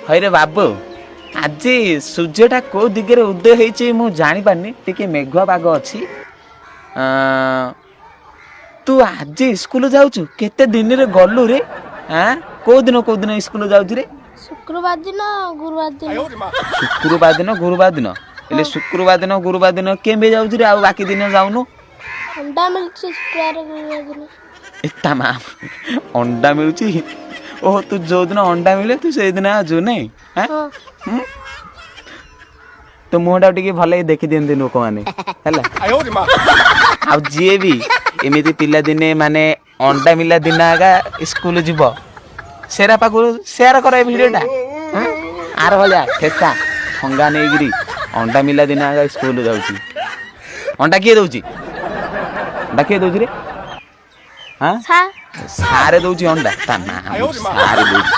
ହଇରେ ବାବୁ, ଆଜି ସୂର୍ଯ୍ୟଟା କୋଉ ଦିଗରେ ଉଦୟ ହେଇଛି ମୁଁ ଜାଣିପାରିନି, ଟିକେ ମେଘୁଆ ପାଗ ଅଛି। ତୁ ଆଜି ସ୍କୁଲ ଯାଉଛୁ? କେତେ ଦିନରେ ଗଲୁ ରେ? ଆଁ, କୋଉ ଦିନ କୋଉ ଦିନ ସ୍କୁଲ ଯାଉଛୁ ରେ? ଶୁକ୍ରବାର ଦିନ, ଗୁରୁବାର ଦିନ। ଶୁକ୍ରବାର ଦିନ, ଗୁରୁବାର ଦିନ। ହେଲେ ଶୁକ୍ରବାର ଦିନ, ଗୁରୁବାର ଦିନ କେବେ ଯାଉଛୁ ରେ? ଆଉ ବାକି ଦିନ ଯାଉନୁ? ଅଣ୍ଡା ମିଳୁଛି ଶୁକ୍ରବାର, ଗୁରୁବାର ଦିନ। ଏ ତା ମା, ଅଣ୍ଡା ମିଳୁଛି? ଓହୋ, ତୁ ଯୋଉଦିନ ଅଣ୍ଡା ମିଳେ ତୁ ସେଇଦିନ ଆସୁ ନାଇଁ? ଆଁ? ହଁ। ହୁଁ? ତୋ ମୁହଁଟା ଟିକେ ଭଲ ଦେଖିଦିଅନ୍ତି ଲୋକମାନେ, ହେଲା। ଆଉ ଯିଏ ବି ଏମିତି ପିଲାଦିନେ ମାନେ ଅଣ୍ଡା ମିଲା ଦିନ ଆଗା ସ୍କୁଲ ଯିବ, ସେରା ପାଖରୁ ସେୟାର କର ଏ ଭିଡ଼ିଓଟା। ଆର ଭଳିଆ ଠେସା ଠଙ୍ଗା ନେଇକିରି ଅଣ୍ଡା ମିଲା ଦିନ ଆଗା ସ୍କୁଲ ଯାଉଛି। ଅଣ୍ଡା କିଏ ଦଉଛି? ଅଣ୍ଡା କିଏ ଦଉଛି ରେ? ହଁ? ସାର୍। ସାରେ ଦଉଛି ଅଣ୍ଡା। ତା ମା, ସାରେ ଦଉଛି।